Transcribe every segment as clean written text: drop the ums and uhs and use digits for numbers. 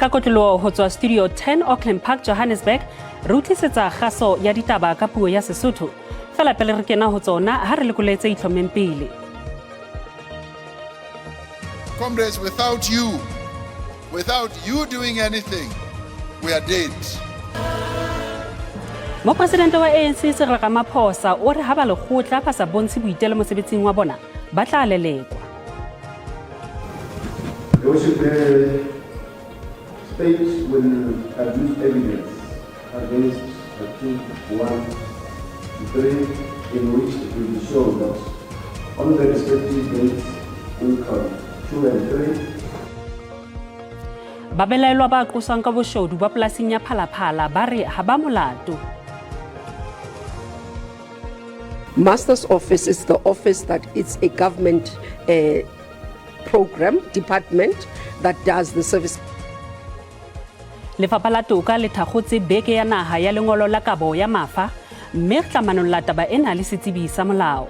Ka kotloloho ho tswa Studio 10 Auckland Park, Johannesburg, re utlisetsa kgaso ya ditaba ka puo ya Sesotho. Fela pele re kena ho tsona, ha re lekole tse itlhommeng pele. Comrades, without you, without you doing anything, we are dead. Mopresidente wa ANC Cyril Ramaphosa o re ha ba lekgotla ba sa bontshe boitelo mosebetsing wa bona, ba tla lelekwa. Your Worship, the state will adduce evidence against accused 1 to 3, in which it will be shown that on the respective dates in count 2 and 3, Babelaelwa ba qoswang ka boshodu ba polasing ya Phalaphala ba re ha ba molato. Master's office is the office that it's a government program department that does the service. Lefapha la Toka le thakgotse beke ya naha ya lengolo la kabo ya mafa, mme re tla manolla taba ena le setsebi sa molao.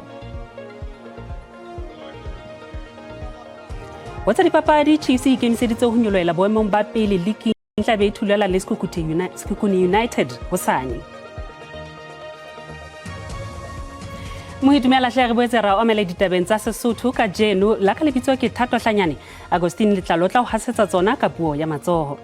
Ho tsa dipapadi, Chiefs e ikemiseditse ho nyolohela boemong ba pele liking tla be e thulela le Sekhukhune United hosane. Mohitumela hle re boetse ra omele ditabeng tsa Sesotho kajeno. La ka lebitso ke Thato Hlanyane. Agostine Letlalo tla ho hasetsa tsona ka puo ya matsoho.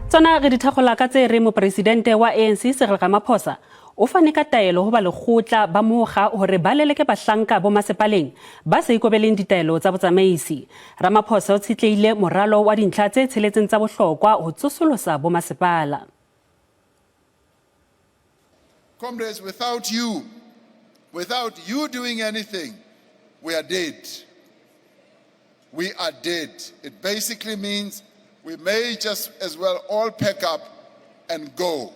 Tsona re di thakgola ka tse re mopresidente wa ANC Cyril Ramaphosa o fane ka taelo ho ba lekgotla ba mokga hore ba leleke bahlanka bo masepaleng ba sa ikobeleng ditaelo tsa botsamaisi. Ramaphosa o tshetlehile moralo wa dintlha tse tsheletseng tsa bohlokwa ho tsosolosa bo masepala. Comrades, without you, without you doing anything, we are dead. We are dead. It basically means we may just as well all pack up and go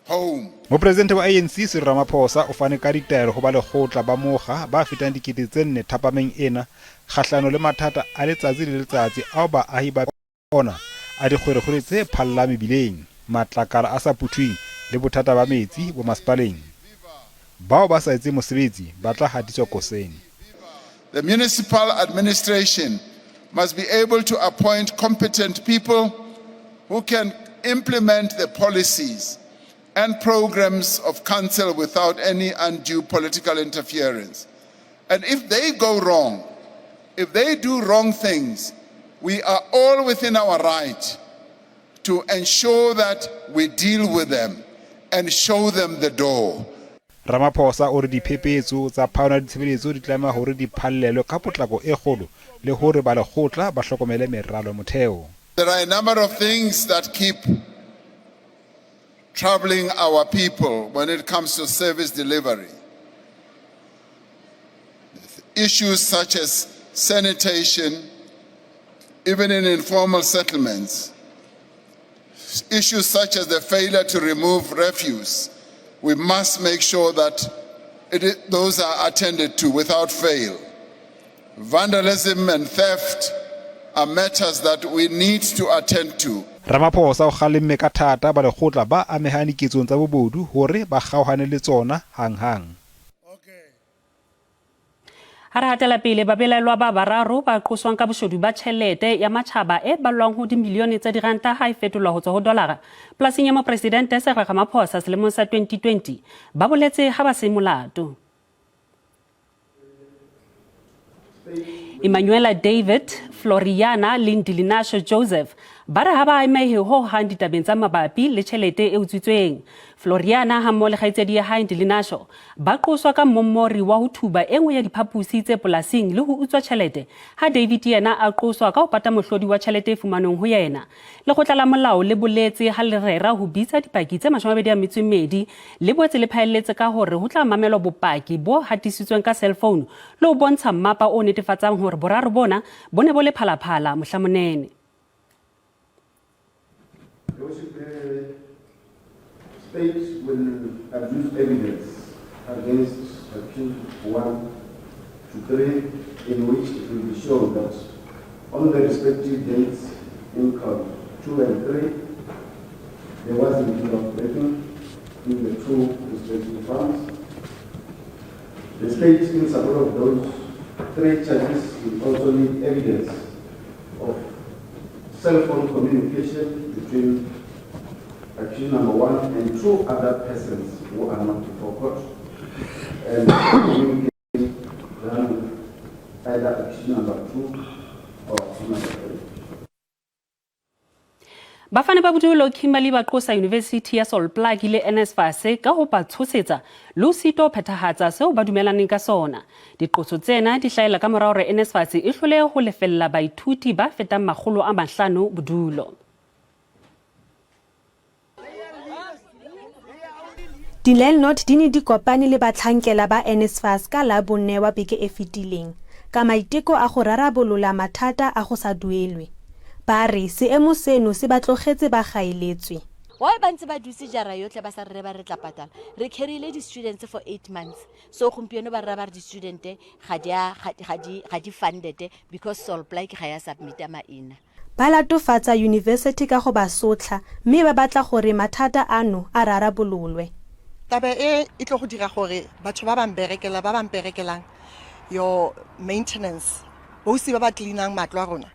home. Mopresidente wa ANC Cyril Ramaphosa o fane ka ditaelo ho ba lekgotla ba mokga ba fetang 4,000 thapameng ena kgahlano le mathata a letsatsi le letsatsi ao baahi ba ona a dikgwerekgwere tse phallang mebileng, matlakala a sa phuthweng le bothata ba metsi bomasepaleng. Bao ba sa etseng mosebetsi ba tla hatiswa kosene. The municipal administration must be able to appoint competent people who can implement the policies and programs of council without any undue political interference. And if they go wrong, if they do wrong things, we are all within our right to ensure that we deal with them and show them the door. Ramaphosa o re diphephetso tsa phano ya ditshebeletso di tlameha hore di phallelwe ka potlako e kgolo le hore balekgotla ba hlokomele meralo ya motheo. There are a number of things that keep troubling our people when it comes to service delivery. Issues such as sanitation, even in informal settlements, issues such as the failure to remove refuse, we must make sure that those are attended to without fail. Vandalism and theft are matters that we need to attend to. Ramaphosa o kgalemme ka thata balekgotla ba amehang diketsong tsa bobodu hore ba kgaohane le tsona hanghang. Ha re hatela pele, babelaelwa ba bararo ba qoswang ka boshodu ba tjhelete ya matjhaba e ballwang ho dimilione tsa diranta ha e fetolwa ho tswa ho dollara polasing ya mopresidente Cyril Ramaphosa selemong sa 2020 ba boletse ha ba se molato. Emmanuela David, Floriana le Ndilinasho Joseph ba re ha ba amehe ho hang ditabeng tsa mabapi le tjhelete e utswitsweng. Floriana hammoho le kgaitsedi ya hae Ndilinasho ba qoswa ka mmommori wa ho thuba e nngwe ya diphaposi tse polasing le ho utswa tjhelete, ha David yena a qoswa ka ho pata mohlodi wa tjhelete e fumanweng ho yena. Lekgotla la molao le boletse ha le rera ho bitsa dipaki tse 22, le boetse le phaelletse ka hore ho tla mamelwa bopaki bo hatisitsweng ka cell phone le ho bontsha mmapa o netefatsang hore boraro bona bo ne bo le Phalaphala mohla monene. Your Worship, the state will adduce evidence against accused 1 to 3, in which it will be shown that on the respective dates in count 2 and 3, there was indeed breaking in the two respective farms. The state, in support of those three charges, will also need evidence of cell phone communication between accused number 1 and 2 other persons who are not before court, and communication done with either accused number 2 or accused number 3. Bafana ba bodulo Kimberley ba qosa University ya Sol Plaatje le NSFAS ka ho ba tshosetsa le ho sitwa ho phethahatsa seo ba dumelaneng ka sona. Diqoso tsena di hlahella ka mora hore NSFAS e hlolehe ho lefella baithuti ba fetang 500 bodulo. Di-landlord di ne di kopane le batlhankela ba NSFAS ka Labone wa beke e fetileng ka maiteko a go rarabolola mathata a go sa duelwe. Ba re seemo seno se ba tlogetse ba gaeletswe. Why ba ntse ba dutse jara yotlhe ba sa re ba re tla patala? Re carry-ile di-students for 8 months. So gompieno ba rra ba re di-student ga di a, ga di, ga di funded because Sol Plaatje ga ya submit-a maina. Ba latofatsa university ka go ba sotla mme ba batla gore mathata ano a rarabololwe. Taba e e tlo go dira gore batho ba ba mberekela, ba ba mperekelang your maintenance, bosi ba ba cleanang matlo a rona,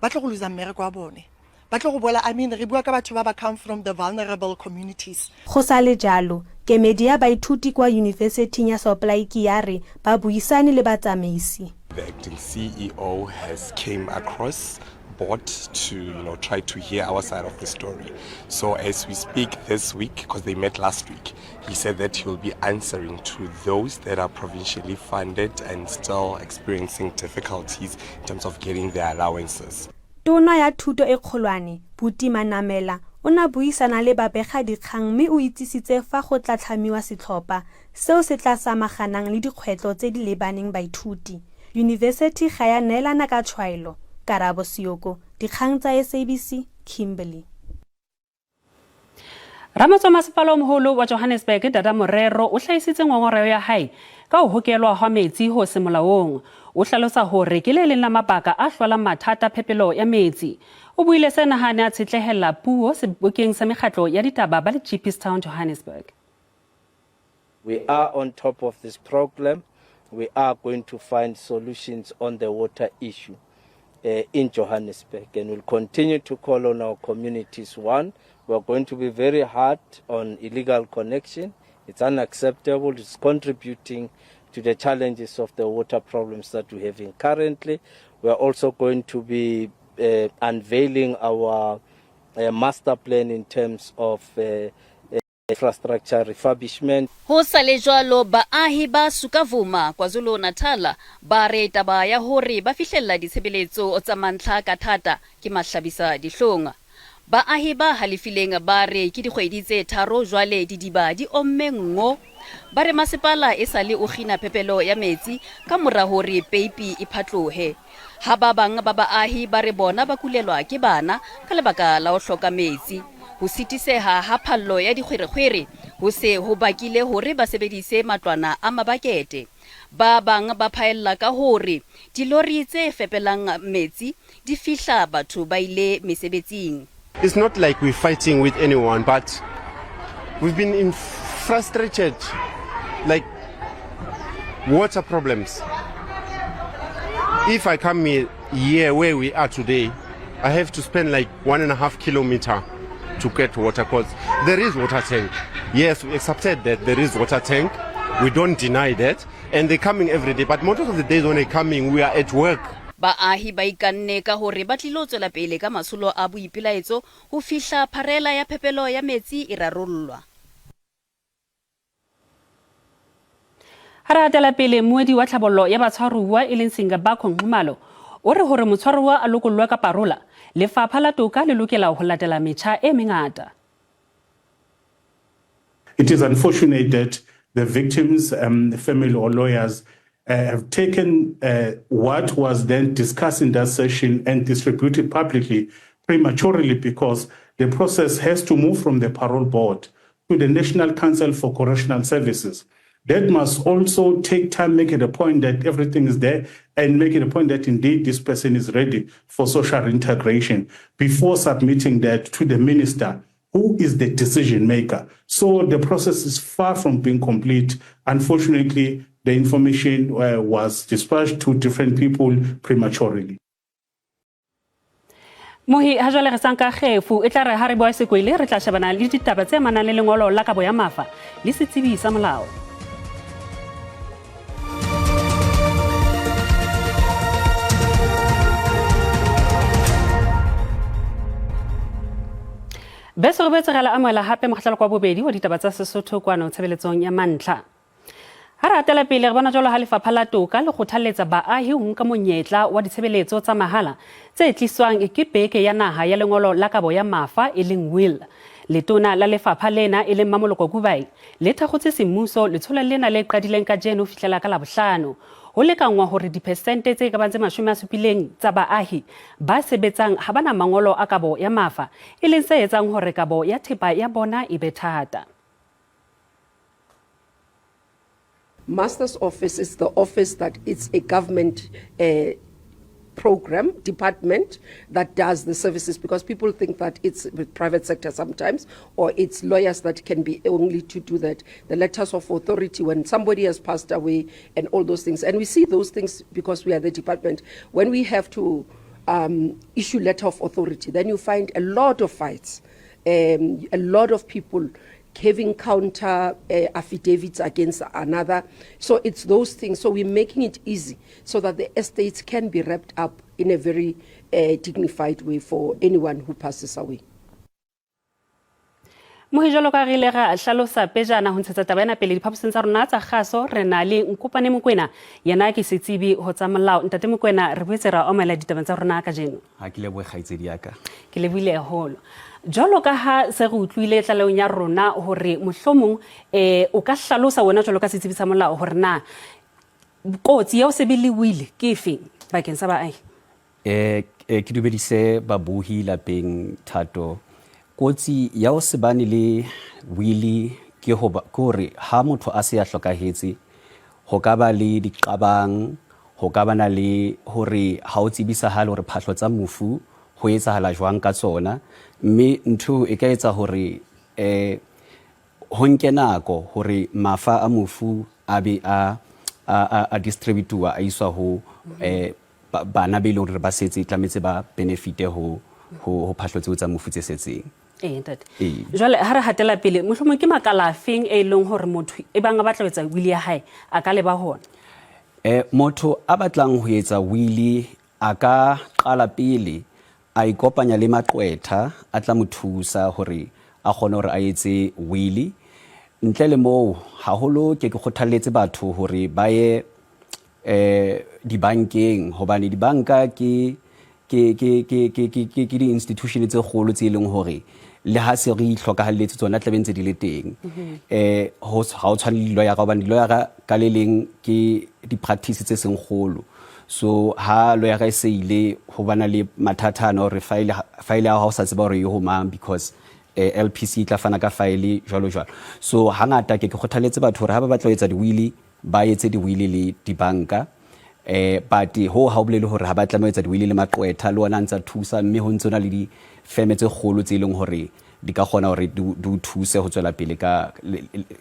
ba tlo go lose mmereko wa bone. Ba tlo go boela, I mean, re bua ka batho ba ba come from the vulnerable communities. Go sa le jalo, kemedi ya baithuti kwa Yunibesithing ya Sol Plaatje ya re ba buisane le batsamaisi. The acting CEO has came across board to, you know, try to hear our side of the story. So as we speak this week, because they met last week, he said that he will be answering to those that are provincially funded and still experiencing difficulties in terms of getting their allowances. Tona ya thuto e kgolwane, Buti Manamela, o ne a buisana le babegadikgang mme o itsisitse fa go tla tlhamiwa setlhopha seo se tla samaganang le dikgwetlho tse di lebaneng baithuti. Yunibesithi ga ya neelana ka tshwaelo. Karabo Siyoko, dikgang tsa SABC, Kimberley. Ramotswa masepala o moholo wa Johannesburg Dada Morero o hlahisitse ngongoreho ya hae ka ho hokelwa hwa metsi ho se molaong. O hlalosa hore ke le leng la mabaka a hlolang mathata phepelo ya metsi. O buile sena ha a ne a tshetlehella puo sebokeng sa mekgatlo ya ditaba ba le Jeppestown, Johannesburg. We are on top of this problem. We are going to find solutions on the water issue in Johannesburg, and we'll continue to call on our communities. One, we are going to be very hard on illegal connection. It's unacceptable. It's contributing to the challenges of the water problems that we're having currently. We are also going to be unveiling our master plan in terms of infrastructure refurbishment. Ho sa le jwalo, baahi ba Sukavuma, KwaZulu-Natal, ba re taba ya hore ba fihlella ditshebeletso tsa mantlha ka thata ke mahlabisa dihlong. Baahi ba halefileng ba re ke dikgwedi tse 3 jwale didiba di omme ngo. Ba re masepala e sale o kgina phepelo ya metsi ka mora hore peipi e phatlohe. Ha ba bang ba baahi ba re bona ba kulelwa ke bana ka lebaka la ho hloka metsi. Ho sitiseha ha phallo ya dikgwerekgwere ho se ho bakile hore ba sebedise matlwana a mabakete. Ba bang ba phaella ka hore dilori tse fepelang metsi di fihla batho ba ile mesebetsing. It's not like we're fighting with anyone, but we've been in frustrated, like water problems. If I come here where we are today, I have to spend like 1.5 kilometers to get water, because there is water tank. Yes, we accepted that there is water tank. We don't deny that. And they're coming every day. But most of the days when they're coming, we are at work. Baahi ba ikanne ka hore ba tlilo tswela pele ka matsholo a boipelaetso ho fihla pharela ya phepelo ya metsi e rarollwa. Ha re hatela pele, mmuedi wa tlhabollo ya batshwaruwa e leng Singabakho Nxumalo o re hore motshwaruwa a lokollwe ka parola, lefapha la toka le lokela ho latela metjha e mengata. It is unfortunate that the victims, family or lawyers have taken what was then discussed in that session and distributed publicly prematurely, because the process has to move from the parole board to the National Council for Correctional Services. That must also take time, make it a point that everything is there, and make it a point that indeed this person is ready for social reintegration before submitting that to the minister, who is the decision maker. So the process is far from being complete. Unfortunately, the information uh, was dispatched to different people prematurely. Mohi ha jwale re sanka kgefu e tla re ha re boa sekwele re tla shebana le ditaba tse amanang le lengolo la kabo ya mafa le setsebi sa molao. Beso re boetse re la amohela hape mokgahlelo kwa bobedi wa ditaba tsa Sesotho kwano tshebeletsong ya mantlha. Ha re hatela pele re bona jwalo ha lefapha la toka le kgothalletsa baahi ho nka monyetla wa ditshebeletso tsa mahala tse tliswang ke beke ya naha ya lengolo la kabo ya mafa e leng will. Letona la lefapha lena e leng Mamoloko Kubayi le thakgotse semmuso letsholo lena le qadileng kajeno ho fihlela ka Labohlano. Ho lekanngwa hore diphesente tse ka bang tse 70 tsa baahi ba sebetsang ha ba na mangolo a kabo ya mafa, e leng se etsang hore kabo ya thepa ya bona e be thata. Master's office is the office that it's a government uh, program department that does the services because people think that it's with private sector sometimes or it's lawyers that can be only to do that the letters of authority when somebody has passed away and all those things and we see those things because we are the department when we have to um, issue letter of authority then you find a lot of fights um, a lot of people having counter uh, affidavits against another. So it's those things. So we're making it easy so that the estates can be wrapped up in a very uh, dignified way for anyone who passes away. Mohi jwalo ka re ile ra hlalosa pejana ho ntshetsa taba ena pele diphaposing tsa rona tsa kgaso re na le Nkopane Mokwena yena ke setsebi ho tsa molao. Ntate Mokwena re boetse ra omela ditabeng tsa rona kajeno. Ha ke lebohe kgaitsedi ya ka. Ke lebohile haholo. Jwalo ka ha se re utlwile tlalehong ya rona hore mohlomong eh o ka hlalosa wena jwalo ka setsebi sa molao hore na kotsi ya ho se be le wili ke efeng bakeng sa baahi? Eh, eh ke dumedise babohi lapeng Thato. Kotsi ya ho se bane le wili ke ho ke hore ha motho a se a hlokahetse ho ka ba le diqabang, ho ka bana le hore ha o tsebisahale hore phahlo tsa mofu ho etsahala jwang ka tsona mme ntho e ka etsa hore eh ho nke nako hore mafa a mofu a be a a a distributiwa a iswa ho eh bana be leng hore ba setse tlametse ba benefite ho ho phahlo tseo tsa mofu tse setseng. Ee ntate. Jwale ha re hatela pele mohlomong ke makala afeng e leng hore motho e bang a batla ho etsa wili ya hae a ka leba hona? Eh motho a batlang ho etsa wili A ka qala pele a ikopanya le maqwetha a tla mo thusa hore a kgone hore a etse wili. Ntle le moo, haholo ke ke kgothalletse batho hore ba ye eh dibankeng hobane dibanka ke ke ke ke ke ke ke ke di-institution tse kgolo tse e leng hore le ha se re itlhokahalletse tsona tlabe ntse di le teng eh ho ha o tshwane le di-lawyer hobane di-lawyer ka le leng ke di-practice tse seng kgolo so ha lawyer e se ile ho bana le mathata ana hore file file ya hao sa tseba hore e ho mang because eh, LPC e tla fana ka file jwalo jwalo so hangata ke ke kgothaletse batho hore ha ba batla ho etsa di-wili ba etse di-wili le dibanka eh but ho ha o bolele hore ha ba tlameha ho etsa di-wili le maqwetha le ona a ntsa thusa mme ho ntse na le difeme tse kgolo tse leng hore di ka kgona hore di o thuse ho tswela pele ka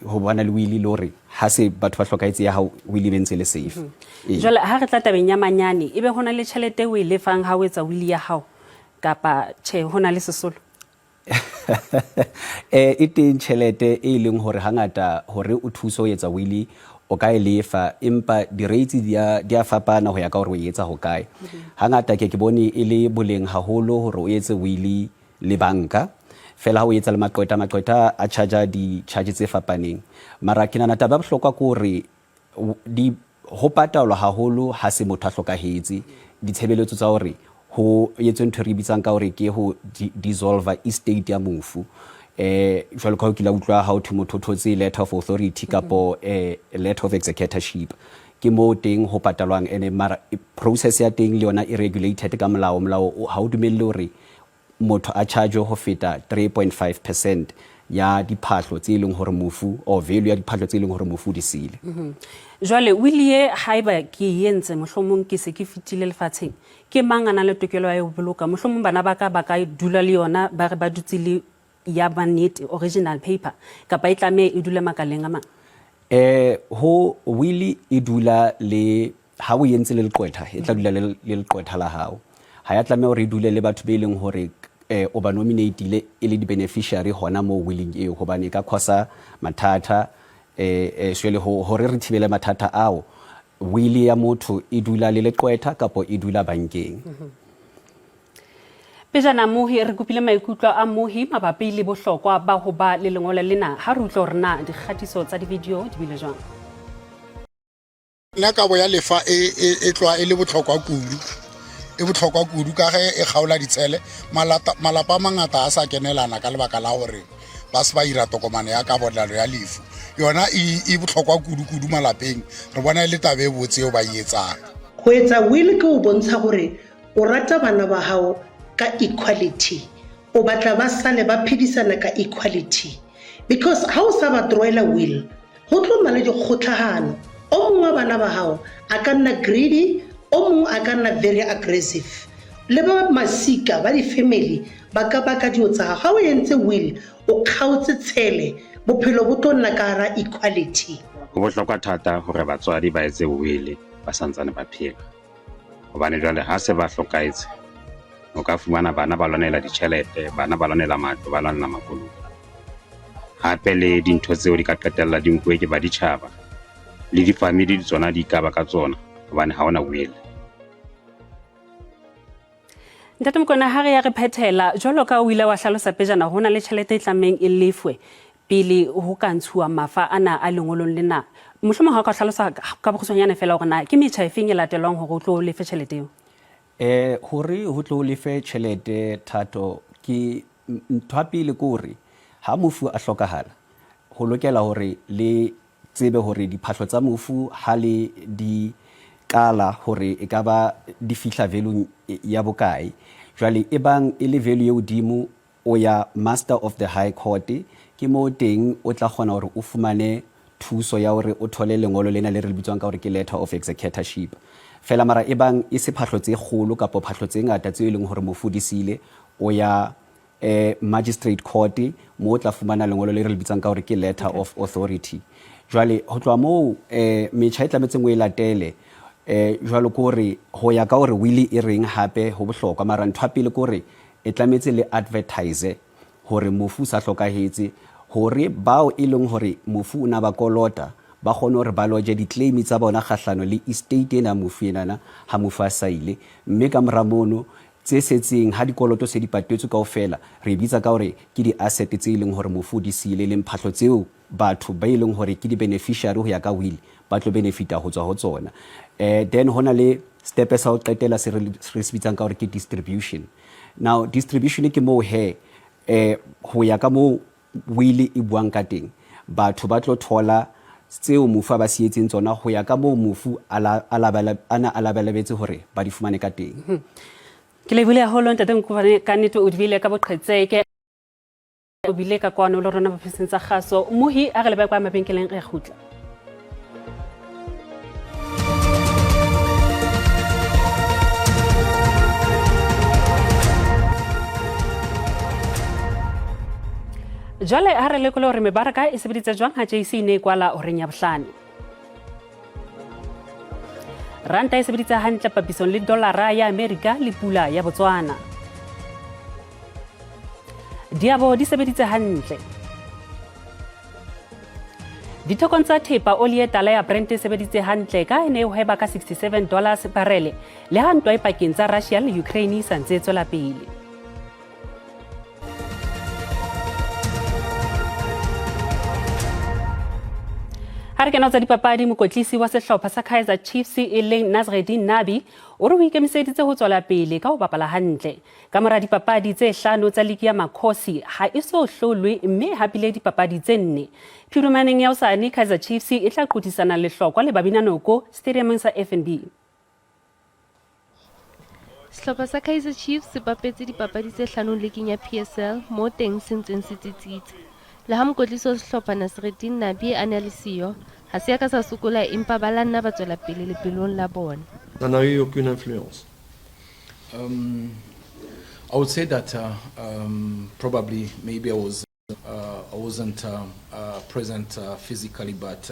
ho bana le wili le hore ha se batho ba hlokahetse ya hao wili be ntse le safe. Ee. Jwale ha re tla tabeng ya manyane ebe ho na le tjhelete o e lefang ha o etsa wili ya hao kapa tjhe ho na le sesolo? Eh, e teng tjhelete e leng hore hangata hore o thuse ho etsa wili o ka e lefa empa di-rates di a fapana ho ya ka hore o e etsa hokae. Hangata ke ke bone e le boleng haholo hore o etse wili le banka fela ha o etsa le maqwetha maqwetha a charger di-charge tse fapaneng mara ke nahana taba ya bohlokwa ke hore di ho patalwa haholo ha se motho a hlokahetse ditshebeletso tsa hore ho etswe ntho e re bitsang ka hore ke ho dissolve estate ya mofu eh jwalo ka ho kila utlwa ha o thwe motho o thotse letter of authority kapo eh letter of executorship ke moo teng ho patalwang ene mara process ya teng le yona e regulated ka molao molao ha o dumelle hore motho a charge ho feta 3.5 percent ya diphahlo tse leng hore mofu or value ya diphahlo tse leng hore mofu o di siile. Jwale will ye haeba ke e entse mohlomong ke se ke fetile lefatsheng, ke mang a nang le tokelo ya ho boloka? Mohlomong bana ba ka ba ka dula le yona ba re ba dutse le ya mannete, original paper, kapa e tlameha e dule makaleng a mang? Eh ho wili e dula le ha o entse le leqwetha e tla dula le leqwetha la hao. Ha ya tlameha hore e dule le batho be leng hore eh o ba nominate-ile e le di-beneficiary hona moo willing eo hobane e ka causa mathata eh eh jwale hore re thibele mathata ao wili ya motho e dula le leqwetha kapo e dula bankeng. Pejana Mohi re kopile maikutlo a Mohi mabapi le bohlokwa ba ho ba le lengolo lena ha re utlwa hore na dikgatiso tsa di-video di bile jwang. Nna kabo ya lefa e, e, e tloa e le botlhokwa kudu e botlhokwa kudu ka ge e kgaola ditshele malapa a mangata a sa kenelana ka lebaka la gore ba se ba ira tokomane ya kabolelo ya lefu yona e, e botlhokwa kudu-kudu malapeng re bona e le tabe e botse eo ba e etsang go etsa will ke o bontsha gore O rata bana ba hao ka equality, o batla ba sale ba phedisana ka equality because ha o sa ba drawela will ho tlo nna le dikgotlhahano. O mong wa bana ba hao a ka nna greedy, o mong a ka nna very aggressive. Le ba masika ba di-family ba ka baka dilo tsa hao. Ha o entse will o kgaotse tshele, bophelo bo tlo nna ka hara equality. Ho bohlokwa thata hore batswadi ba etse will ba santsane ba phela. Hobane jwale ha se ba hlokahetse, o ka fumana bana ba lwanela ditjhelete, bana ba lwanela matlo, ba lwanela makoloi. Hape le dintho tseo di ka qetella di nkuwe ke baditjhaba le di-family le tsona di ikaba ka tsona hobane ha hona will. Ntate Mokoena, ha re ya re phethela jwalo ka o ile wa hlalosa pejana, ho na le tjhelete e tlameheng e lefwe pele ho ka ntshuwa mafa ana a lengolong lena. Mohlomong ha o ka hlalosa ka bokgutshwanyane fela hore na ke metjha efeng e latelwang hore o tlo lefe tjhelete eo? Eh, hore ho tlo lefe tjhelete Thato, ke ntho ya pele ke hore ha mofu a hlokahala ho lokela hore le tsebe hore diphahlo tsa mofu ha le di kala hore e ka ba di fihla value ya bokae. Jwale ebang e le value e hodimo O ya Master of the High Court, ke moo teng o tla kgona hore o fumane thuso ya hore o thole lengolo lena le re le bitswang ka hore ke letter of executorship. Feela mara ebang e se phahlo tse kgolo kapa phahlo tse ngata tseo e leng hore mofu o di siile, o ya eh, Magistrate Court moo o tla fumana lengolo le re le bitsang ka hore ke letter of authority. Jwale ho tloha moo eh, metjha e tlametseng o e latele eh, jwalo ke hore ho ya ka hore wili e reng hape ho bohlokwa, mara ntho ya pele ke hore E tlametse le advertise hore mofu o sa hlokahetse hore bao e leng hore mofu o na ba kolota ba kgone hore ba loje di-claim tsa bona kgahlano le estate ena ya mofu enana ha mofu a sa ile. Mme ka mora mono tse setseng ha dikoloto se di patetswe kaofela re e bitsa ka hore ke di-asset tse e leng hore mofu o di siile e leng phahlo tseo batho ba e leng hore ke di-beneficiary ho ya ka will ba tlo benefita ho tswa ho tsona. Eh, then ho na le stepe sa ho qetela se re se bitsang ka hore ke distribution. Now distribution ke moo he eh, ho ya ka moo will e buang ka teng, batho ba tlo thola tseo mofu a ba sietseng tsona ho ya ka moo mofu a na a labalabetse hore ba di fumane ka teng. Ke lebohile haholo Ntate Nkubane, ka nnete o di beile ka boqhetseke. O bile ka kwano le rona bofising tsa kgaso. Mohi a re lebe kwa mabenkeleng re kgutla. Jwale ha re lekole hore mebaraka e sebeditse jwang ha JC e ne e kwala horeng ya bohlano. Ranta e sebeditse hantle papisong le dolara ya Amerika le pula ya Botswana. Diabo di sebeditse hantle. Dithekong tsa thepa oli e tala ya Brent e sebeditse hantle ka e ne e hweba ka 67 dollars barele le ha ntwa e pakeng tsa Russia le Ukraine e sa ntse e tswela pele. Ha re kena tsa dipapadi, mokotlisi wa sehlopha sa Kaizer Chiefs e leng Nasreddine Nabi o re o ikemiseditse ho tswela pele ka ho bapala hantle. Ka mora dipapadi tse hlano tsa liki ya Makhosi ha e so hlolwe mme e hapile dipapadi tse nne. Phirumaneng ya hosane Kaizer Chiefs e tla qothisana lehlokwa le Babinanoko Stadiumeng sa FNB. Sehlopha sa Kaizer Chiefs se bapetse dipapadi tse hlano liking ya PSL moo teng se ntseng se tsitsitse. Le ha mokwetlisi wa sehlopha Nasreddine Nabi a ne a le siyo, ha se a ka sa sokola empa ba la nna ba tswela pele lebelong la bona. Ça n'a eu aucune influence. Um, I would say that uh, um, probably maybe I was. I wasn't present physically, but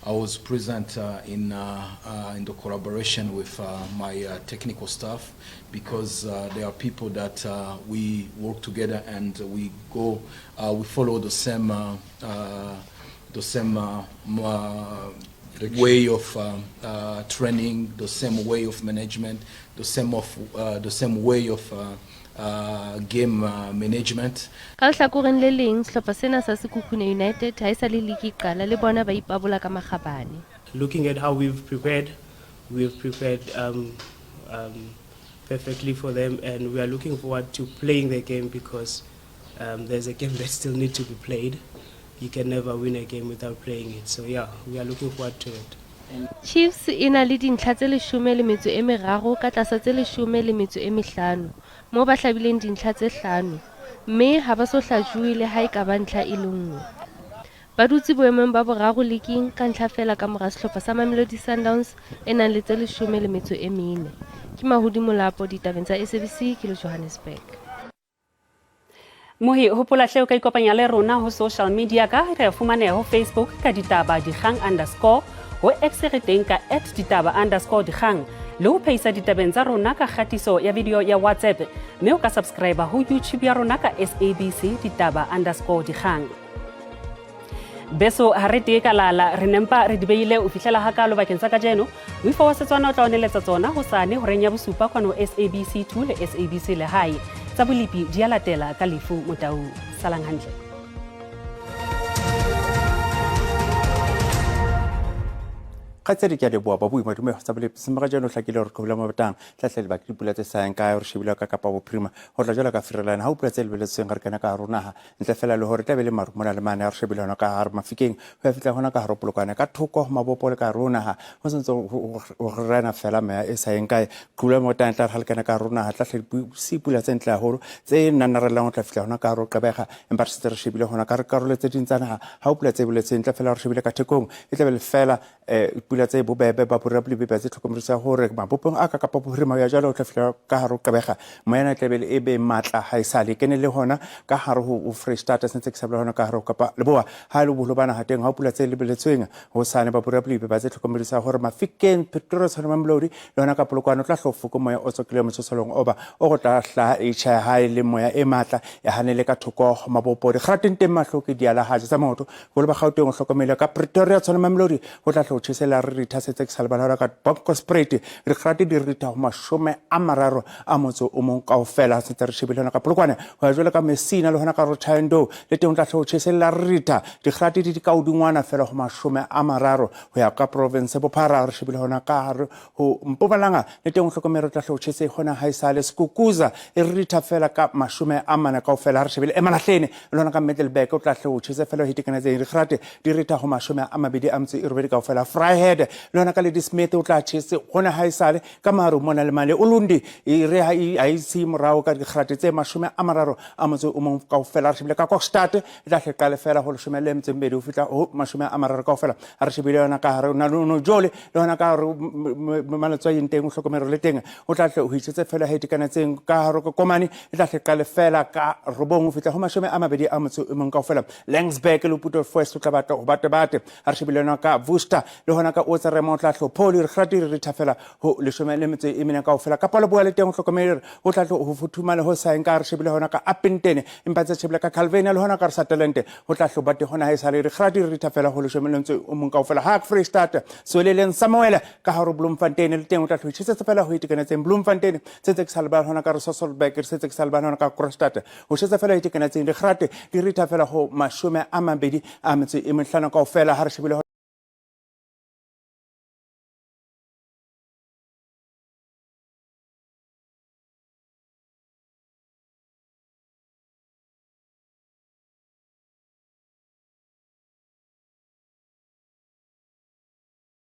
I was present in the collaboration with my technical staff, because there are people that we work together and we go, we follow the same way of training, the same way of management, the same way of game management. Ka lehlakoreng le leng, sehlopha sena sa Sekhukhune United ha e sa le ligi e qala le bona ba ipabola ka makgabane. Looking at how we've prepared perfectly for them, and we are looking forward to playing the game because there's a game that still needs to be played. You can never win a game without playing it. So yeah, we are looking forward to it. Chiefs e na le dintlha tse 13 ka tlasa tse 15 moo ba hlabileng dintlha tse 5 mme ha ba so hlajuwe le ha e ka ba ntlha e le nngwe. Ba dutse boemong ba boraro liking ka ntlha feela ka mora sehlopha sa Mamelodi Sundowns e nang le tse 14. Ke Mahodi Molapo ditabeng tsa SABC ke le Johannesburg. Mohi, hopola hle o ka ikopanya le rona ho social media ka re fumaneha ho Facebook ka ditaba dikgang underscore, ho X re teng ka @ditaba_dikgang, le ho phehisa ditabeng tsa rona ka kgatiso ya video ya WhatsApp, mme o ka subscribe ho YouTube ya rona ka SABC ditaba_dikgang. Beso ha re tee ka lala, re nempa re di beile o fihlela hakalo bakeng sa kajeno. Moifo wa Setswana o tla o neletsa tsona hosane horeng ya 7 kwano SABC 2 le SABC Lehae. Tsa bolepi di a latela ka Lefu Motaung. Salang hantle. Kgaitsedi ke a leboha ba boima dumeho tsa bolepi semega jeno hlakile hore qhobula mabatang tlahle lebaka dipula tse sayang kae hore shebile ka Kapa Bophirima ho tla jwalo ka Ferelane ha o pula tse lebeletsweng re kena ka hare ho naha ntle fela le hore tlabe le maru mona le mane ha re shebile hona ka hare Mafikeng ho ya fihla hona ka hare Polokwane ka thoko mabopo le ka hare ho naha ho sentse ho rena fela meya e sa yeng kae. Qhobula mabatang tla re ha le kena ka hare ho naha tlahle se pula tse ntle haholo tse nanarelang ho tla fihla hona ka hare ho Gqeberha, empa re setse re shebile hona ka karolo tse ding tsa naha ha o pula tse boletsweng ntle fela re shebile ka thekong e tlabe le fela pula tse bobebe ba borabolibe ba tse tlhokomediso ya hore mabopong a ka Kapa Bophirima ho ya jwalo ho tla fihla ka hare ho Gqeberha moyana e tlabe e be matla ha e sale kene le hona ka hare ho Freistata sentse ke sa bolela hona ka hare ho Kapa Leboa ha e le boholo ba naha teng ha o pula tse lebeletsweng ho sane ba borabolibe ba tse tlhokomediso ya hore Mafikeng Pretoria Tshwane Mamelodi le hona ka Polokwane o tla hlofoko moya o tswakileng motsosolong oba o go tla hlaha e tjhaya ha e le moya e matla e hanele ka thoko mabopo dikgarateng teng mahlo ke dialahaja tsa maoto bolo ba Gauteng o hlokomele ka Pretoria Tshwane Mamelodi ho tla hle ho tjhesela re ritha setse ke sa lebala ka Bronkhorstspruit re kgate di ritha ho 31 kaofela setse re shebile hona ka Polokwane ho ya jwalo ka Messina le hona ka Rotterdam le teng ho tla hle ho tjhesela re ritha dikgate di ka hodingwana fela ho 30 ho ya ka province bophara re shebile hona ka hare ho Mpumalanga le teng o hlokomele re tla hle ho tjhese hona ha esale Skukuza e ritha fela ka 40 kaofela ha re shebile Emalahleni le hona ka Middelburg o tla hle ho tjhese fela ho itekanetseng dikgate di ritha ho 28 kaofela Vryheid le hona ka Ladysmith o tla tjhese hona ha esale ka maru mona le mane Ulundi e re ha e siye morao ka dikgate tse 31 kaofela re shebile ka Kokstad e tla hle qale fela ho 12 ho fihla ho 30 kaofela ha re shebile yona ka hare Nojole le hona ka hare Maletswai teng o hlokomelo le teng o tla hle ho itjhetse fela ha itekanetseng ka hare Komane e tla hle qale fela ka 9 ho fihla ho 21 kaofela Laingsburg le Puto First o tla batla ho bate bate ha re shebile yona ka Worcester le hona ka Otsarema o tla hle Pholi re kgate re ritha fela ho 14 kaofela Kapa Leboya le teng o hlokomele o tla hle ho futhumala ho saeng ka re shebile hona ka Upington empa tse shebile ka Calvania le hona ka re Sutherland ho tla hlo bate hona ha e sale re kgate re ritha fela ho 11 kaofela ha Freistata Sweleleng Samuel ka hare Bloemfontein le teng o tla hlo itjhesetsa fela ho itekanetseng Bloemfontein setse ke sa lebala hona ka re Sasolburg re setse ke sa lebala hona ka Kroonstad ho tjhesa fela ho itekanetseng dikgate di ritha fela ho 25 kaofela ha re shebile.